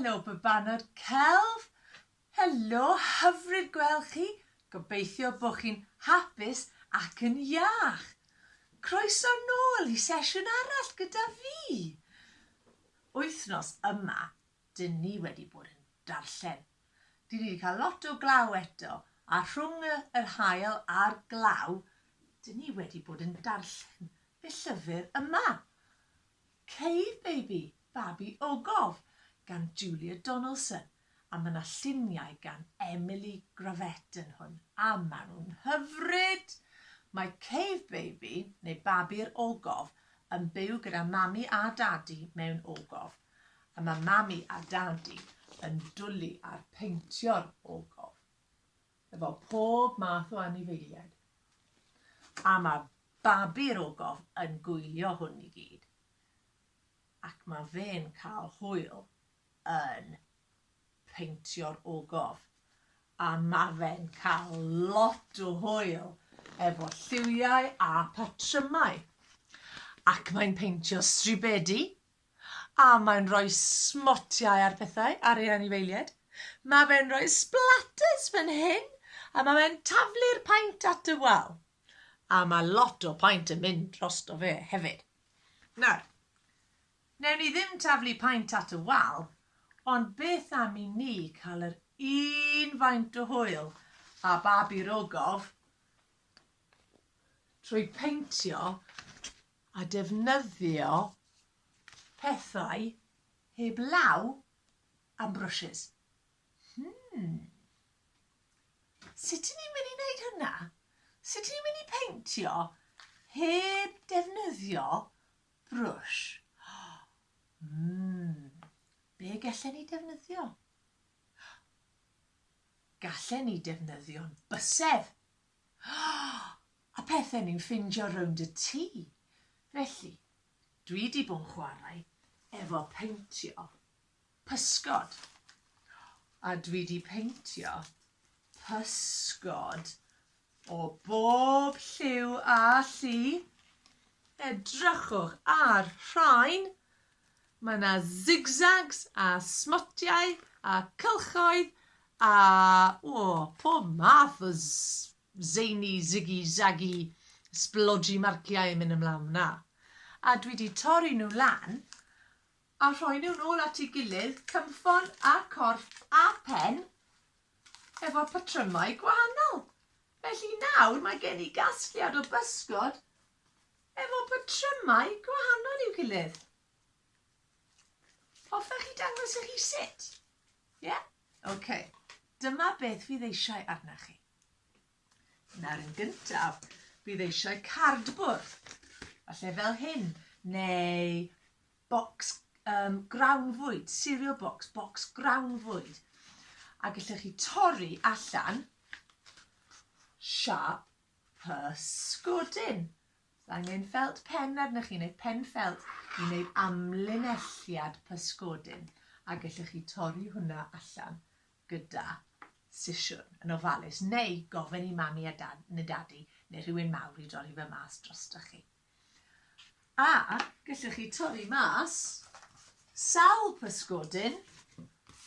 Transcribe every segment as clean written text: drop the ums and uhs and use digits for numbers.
Helo babanod celf! Helo, hyfryd gweld chi! Gobeithio bod chi'n hapus ac yn iach! Croeso nôl i sesiwn arall gyda fi! Wythnos yma, dyn ni wedi bod yn darllen. Dyn ni wedi cael lot o glaw eto, a rhwng yr haul a'r glaw, dyn ni wedi bod yn darllen y llyfr yma. Cave Baby, Babi Ogof, gan Julia Donaldson, a mae 'na lluniau gan Emily Gravett yn hwn, a maen nhw'n hyfryd! Mae Cave Baby, neu Babi'r Ogof, yn byw gyda Mami a Dadi mewn ogof, a mae Mami a Dadi yn dwlu ar peintio'r ogof, efo pob math o anifeiliaid. A mae Babi'r ogof yn gwylio hwn i gyd, ac mae fe'n cael hwyl yn peintio'r ogof, a mae fe'n cael lot o hwyl efo lliwiau a patrymau. Ac mae'n peintio stribedi, A mae'n rhoi smotiau ar pethau, ar ei anifeiliaid. Mae fe'n rhoi splatters fan hyn, a mae fe'n taflu'r paent at y wal. A mae lot o paent yn mynd drosto fe hefyd. Nawr, newn ni ddim taflu paent at y wal, ond beth am i ni cael yr un faint o hwyl â Babi'r Ogof trwy peintio a defnyddio pethau heb law am brwshys. Hmm. Sut 'y ni'n mynd i wneud hwnna? Sut 'y ni'n mynd i peintio heb defnyddio brwsh? Hmm. Be gallen ni defnyddio? Gallen ni defnyddio'n bysedd. A pethe ni'n ffindio rownd y tŷ. Felly, dwi 'di bod yn chwarae efo peintio pysgod. A dwi 'di peintio pysgod o bob lliw a lli. Edrychwch ar rhain. Mae 'na zigzags a smotiau a cylchoedd a, o, pob math o zany, ziggy, zaggy, sblodgy marciau yn mynd ymlaen fan'na. A dwi 'di torri nhw lan a rhoi nhw nôl at ei gilydd, cynffon a corff a pen, efo patrymau gwahanol. Felly nawr mae gen i gasgliad o bysgod efo patrymau gwahanol i'w gilydd. Hoffech chi dangos i chi sut? Ie? Yeah? OK. Dyma beth fydd eisiau arna chi. Nawr yn gyntaf, bydd eisiau cardbwrdd. Falle fel hyn, neu bocs um, grawnfwyd, cereal box, bocs grawnfwyd. A gallech chi torri allan siâp pysgodyn. Os angen ffelt pen arnoch chi neu pen ffelt i wneud amlinelliad pysgodyn a gallwch chi torri hwnna allan gyda sisiwn yn ofalus neu gofyn i mami a dad, neu dadi neu rhywun mawr i dorri fe mas drostoch chi. A gallwch chi torri mas sawl pysgodyn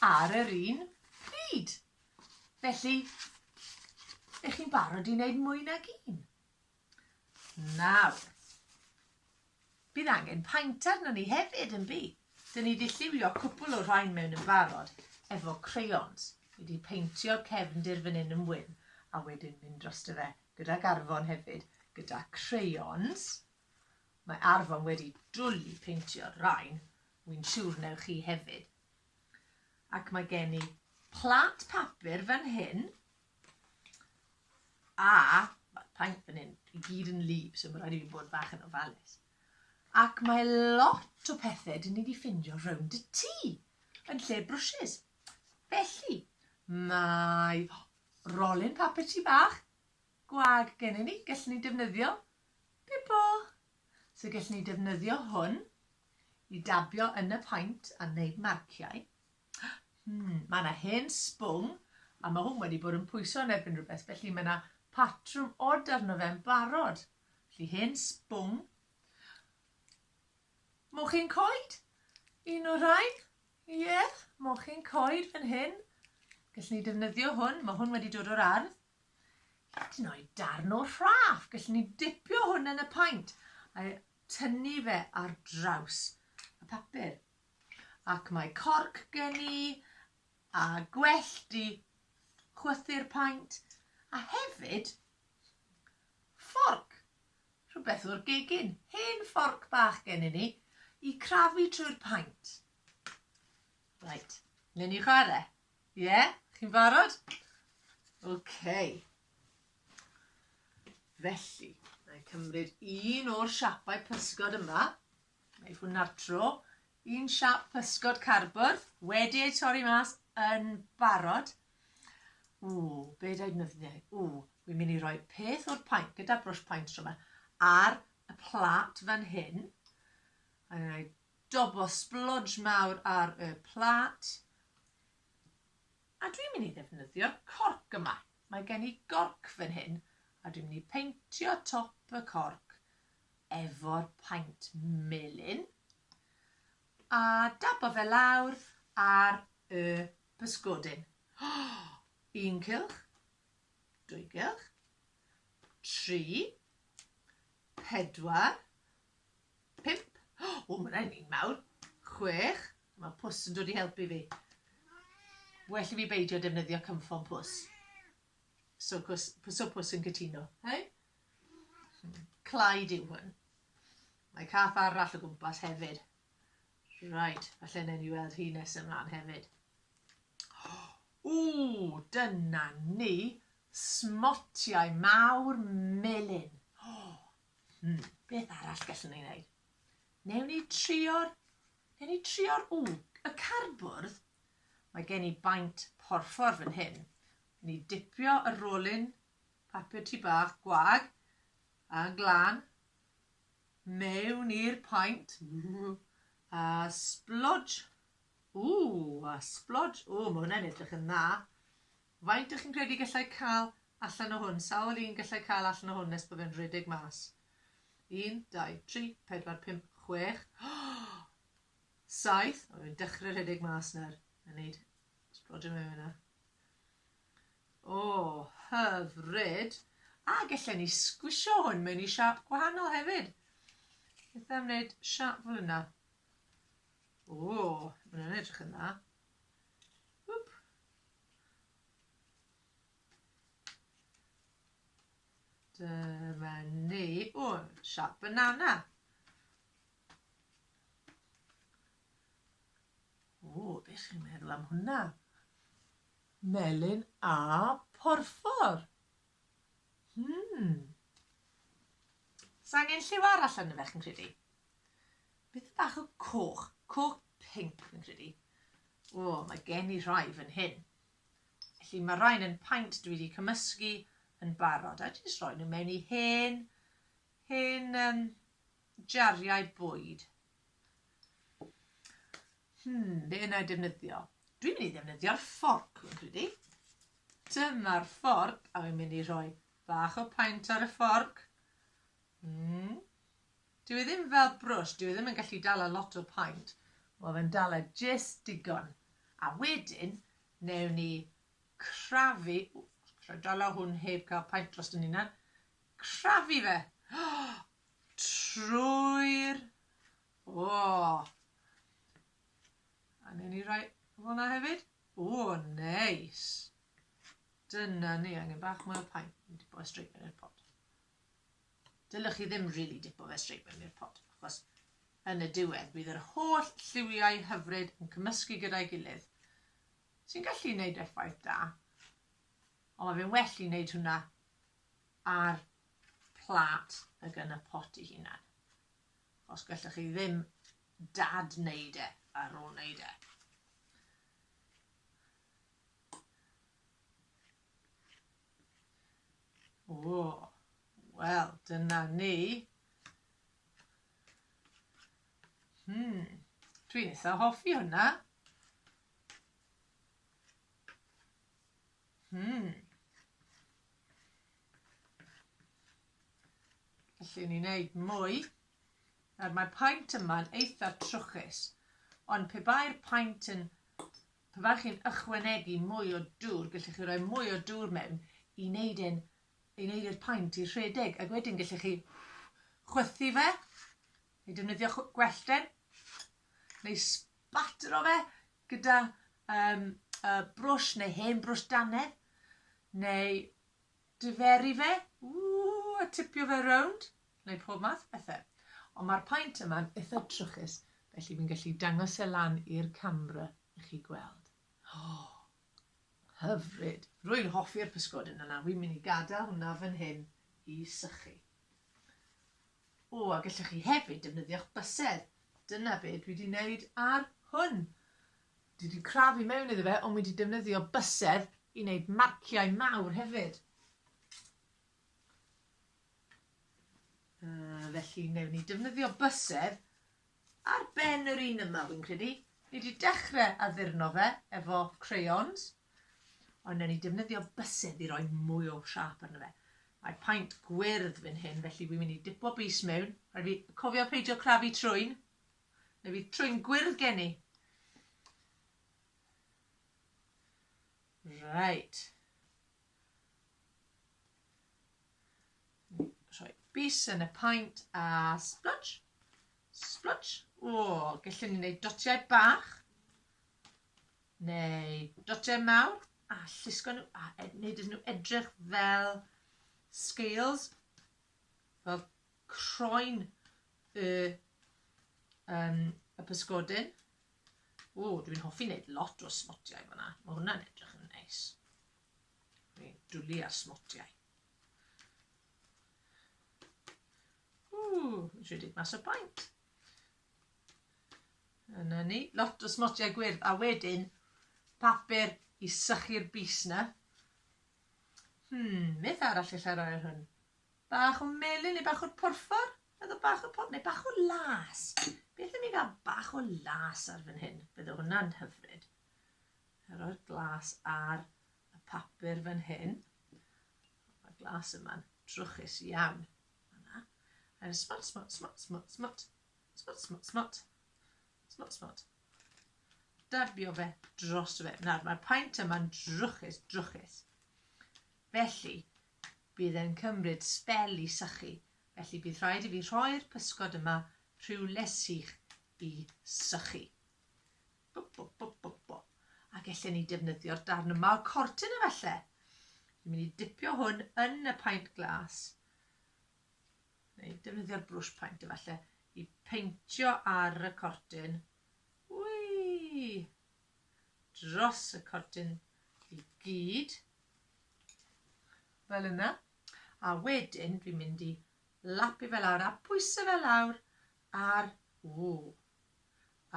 ar yr un pryd. Felly, ych chi'n barod i wneud mwy nag un? Nawr, bydd angen paent arnon ni hefyd, yn by? Dyn ni wedi lliwio cwpl o rhain mewn yn barod efo crayons. Wedi peintio cefndir fan hyn yn wyn a wedyn mynd drosto fe gydag Arfon hefyd, gyda crayons. Mae Arfon wedi dwlu peintio'r rhain, wy'n siŵr newch chi hefyd. Ac mae gen i plat papur fan hyn A mae'r paent fan hyn i gyd yn wlyb, so mae rhaid i fi bod bach yn ofalus. Ac mae lot o pethau dyn ni wedi ffindio rownd y tŷ yn lle brwsys. Felly, mae rolyn papur tŷ bach gwag gennym ni, gallwn ni defnyddio Bibo. So gallwn ni defnyddio hwn i dabio yn y paent a wneud marciau. Hmm, mae yna hen sbwng, a mae hwn wedi bod yn pwyso yn erbyn rhywbeth, felly mae yna patrwm od arno fe'n barod. Felly hen sbwng. Mochyn coed, un o'r rhain. Ie, yeah, mochyn coed fan hyn. Gallwn ni defnyddio hwn, mae hwn wedi dod o'r ardd. Hyd yn oed darn o rhaff, gallwn ni dipio hwn yn y paent a tynnu fe ar draws y papur. Ac mae corc gen i a gwellt i chwythu'r paent a hefyd fforc, rhywbeth o'r gegin, hen fforc bach gennyn ni i crafu trwy'r paent. Reit, newn ni chwarae? Ie? Yeah? Chi'n barod? OK. Felly, na i cymryd un o'r siapau pysgod yma. Mae hwnna'r tro. Un siap pysgod cardbwrdd wedi ei torri mas yn barod. Ww, be da i'n myfnio? Ww, wi'n mynd i roi peth o'r paent, gyda brwsh paent tro yma, ar y plat fan hyn. A wna i dobo splodge mawr ar y plat. A dwi'n mynd i ddefnyddio'r corc yma. Mae gen i gorc fan hyn, a dwi'n mynd i peintio top y corc efo'r paent melyn. A dabo fe lawr ar y pysgodyn. Un cylch, dwy gylch, tri, pedwar, pump, o, mae hwnna'n un mawr, chwech, mae pws yn dod i helpu fi. Well i fi beidio defnyddio cynffon pws. So, cws, so pws yn cytuno, hei? Clyde yw hwn. Mae cath arall o gwmpas hefyd. Right, falle newn ni weld hi nes ymlaen hefyd. Ww, dyna ni, smotiau mawr melyn. Beth arall gallwn ni wneud? Newn ni trio'r... Newn ni trio'r... Ww, y cardbwrdd. Mae gen i baent porffor fan hyn. Ni dipio y rolyn papur tŷ bach gwag a glân mewn i'r paent. A splodge. Ww, a splodge. Ww, mae hwnna'n edrych yn dda. Faint dych chi'n credu gallai cael allan o hwn? Sawl un gallai cael allan o hwn nes bod fe'n rhedeg mas? 1, 2, 3, 4, 5, 6, 7. O, fi'n dechrau rhedeg mas nawr. Yn neud sblodio mewn yna. O, hyfryd. A gallen ni sgwisio hwn mewn i siap gwahanol hefyd. Beth am wneud siap fel yna? O, mae hwnna'n edrych yn dda. Wp. Dyma ni. O, siap banana. O, beth chi'n meddwl am hwnna? Melyn a porffor. Sa angen lliw arall arno fe, chi'n credu? Beth bach o coch? Coch pinc, fi'n credu. O, mae gen i rhai fan hyn. Felly mae rhain yn paent dwi wedi cymysgu yn barod. A jyst rhoi nhw mewn i hen, hen um, jariau bwyd. Be yna i defnyddio? Dwi'n mynd i ddefnyddio'r fforc, fi'n credu. Dyma'r fforc, a fi'n mynd i rhoi bach o paent ar y fforc. Dyw e ddim fel brwsh, dyw e ddim yn gallu dala lot o paent. Mae fe'n dala jyst digon. A wedyn, newn ni crafu... Ww, allai dala hwn heb cael paent dros yn hunan. Crafu fe! Trwy'r... O! A newn ni rhoi fel yna hefyd. O, neis! Dyna ni, angen bach mwy o paent. Ni'n tipo fe straight mewn i'r pot. Dylech chi ddim rili dipo fe straight mewn i'r pot, achos yn y diwedd bydd yr holl lliwiau hyfryd yn cymysgu gyda'i gilydd, sy'n gallu wneud effaith da, ond mae fe'n well i wneud hwnna ar plât ag yn y pot ei hunan. Os gallwch chi ddim dad wneud e ar ôl wneud e. O, wel, dyna ni. Dwi'n eitha hoffi hwnna. Felly ni wneud mwy. Nawr mae paent yma'n eitha trwchus. Ond pe bai'r paent yn... Pe bai chi'n ychwanegu mwy o dŵr, gallech chi roi mwy o dŵr mewn i wneud e'n i wneud i'r paent i rhedeg, ac wedyn gallech chi chwythu fe, neu defnyddio gwellten, neu sbatro fe gyda um, uh, brwsh neu hen brwsh dannedd, neu diferu fe, ww, a tipio fe rownd, neu pob math o bethau. Ond mae'r paent yma'n eitha trwchus, felly fi'n gallu dangos e lan i'r camera i chi gweld. Oh, hyfryd. Rwy'n hoffi'r pysgodyn yna. Wi'n mynd i gadael hwnna fan hyn i sychu. O, a gallwch chi hefyd defnyddio'ch bysedd. Dyna be dwi wedi wneud ar hwn. Dwi wedi crafu mewn iddo fe, ond wedi defnyddio bysedd i wneud marciau mawr hefyd. Uh, felly, wnewn ni defnyddio bysedd ar ben yr un yma, fi'n credu. Ni wedi dechrau addurno fe efo crayons, ond wnewn ni defnyddio bysedd i roi mwy o siâp arno fe. Mae paent gwyrdd fan hyn, felly fi'n mynd i dipo bys mewn. Rhaid fi cofio peidio crafu trwyn, neu fydd trwyn gwyrdd gen i. Reit. Rhoi bys yn y paent a splwtsh, splwtsh. O, gallwn ni wneud dotiau bach neu dotiau mawr a llusgo nhw a wneud iddyn nhw edrych fel scales, fel croen y, um, y pysgodyn. O, dwi'n hoffi wneud lot o smotiau fyna. Mae hwnna'n edrych yn neis. Dwi'n dwlu ar smotiau. Ww, rhedeg mas o paent. Yna ni, lot o smotiau gwyrdd. A wedyn, papur i sychu'r bys na. Hmm, beth arall allai roi ar hwn? Bach o melyn neu bach o'r porffor? Meddwl bach o porffor neu bach o las. Beth am i gael bach o las ar fan hyn? Bydde hwnna'n hyfryd. Rhoi'r glas ar y papur fan hyn. Mae'r glas yma'n drwchus iawn. Yna. A smot, smot, smot, smot, smot. Smot, smot, smot. Smot, smot. Dabio fe dros fe. Nawr, mae'r paent yma'n drwchus, drwchus. Felly, bydd e'n cymryd sbel i sychu. Felly, bydd rhaid i fi rhoi'r pysgod yma rhywle sych i sychu. Bop, bop, bop, bop, bop. A gallen ni defnyddio'r darn yma o cortyn efallai. Dwi'n mynd i dipio hwn yn y paent glas. Neu defnyddio'r brwsh paent efallai i peintio ar y cortyn. Wii! Dros y cortyn i gyd. Fel yna. A wedyn dwi'n mynd i lapu fe lawr a pwyso fe lawr ar... Ww,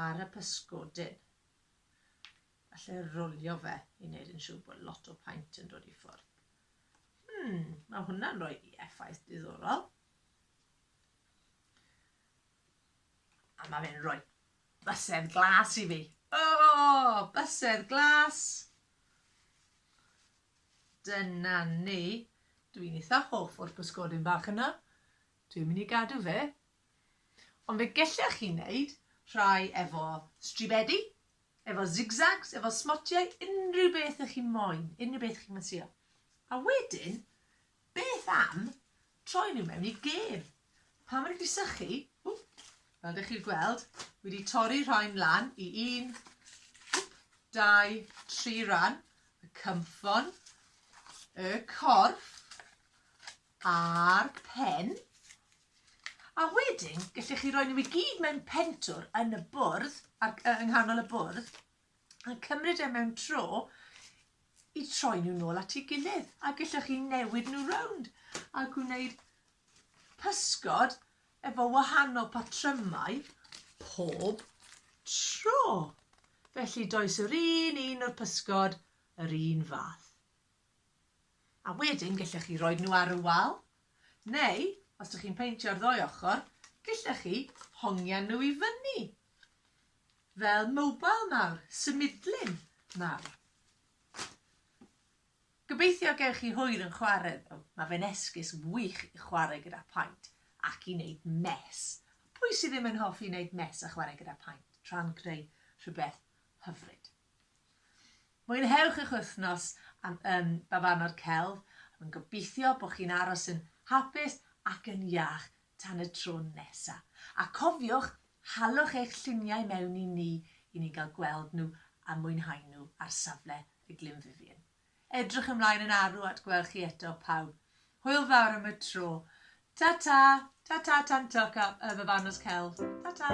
ar y pysgodyn. Falle rolio fe i wneud yn siŵr bod lot o paent yn dod i ffwrdd. Hmm, mae hwnna'n rhoi effaith diddorol. A mae fe'n rhoi bysedd glas i fi. O, oh, bysedd glas! Dyna ni. Dwi'n eitha hoff o'r pysgodyn bach yna. Dwi'n mynd i gadw fe. Ond fe gellech chi wneud rhai efo stribedi, efo zigzags, efo smotiau, unrhyw beth ych chi moyn, unrhyw beth chi'n ffansio. A wedyn, beth am troi nhw mewn i gêm? Pan maen nhw wedi sychu, wp, fel dych chi'n gweld, wedi torri rhain lan i un, wp, dau, tri ran, y cymffon, y corff, a'r pen. A wedyn, gallech chi roi nhw i gyd mewn pentwr yn y bwrdd, ar, yng nghanol y bwrdd, a cymryd e mewn tro i troi nhw nôl at ei gilydd. A gallech chi newid nhw rownd a gwneud pysgod efo wahanol patrymau pob tro. Felly does yr un un o'r pysgod yr un fath. A wedyn gallech chi roi nhw ar y wal, neu, os ydych chi'n peintio ar ddoi ochr, gallech chi hongian nhw i fyny, fel mobile mawr, symudlun mawr. Gobeithio gewch chi hwyl yn chwarae ddo, mae fe'n esgus wych i chwarae gyda paent ac i wneud mess. Pwy sydd ddim yn hoffi wneud mess a chwarae gyda paent tra'n creu rhywbeth hyfryd. Mwynhewch eich wythnos am um, babanod celf. Yn gobeithio bod chi'n aros yn hapus ac yn iach tan y tro nesa. A cofiwch, halwch eich lluniau mewn i ni i ni gael gweld nhw a mwynhau nhw ar safle y Glyn Vivian. Edrych ymlaen yn arw at gweld chi eto pawb. Hwyl fawr am y tro. Ta ta! Ta ta tan toc a y babanos celf. Ta ta!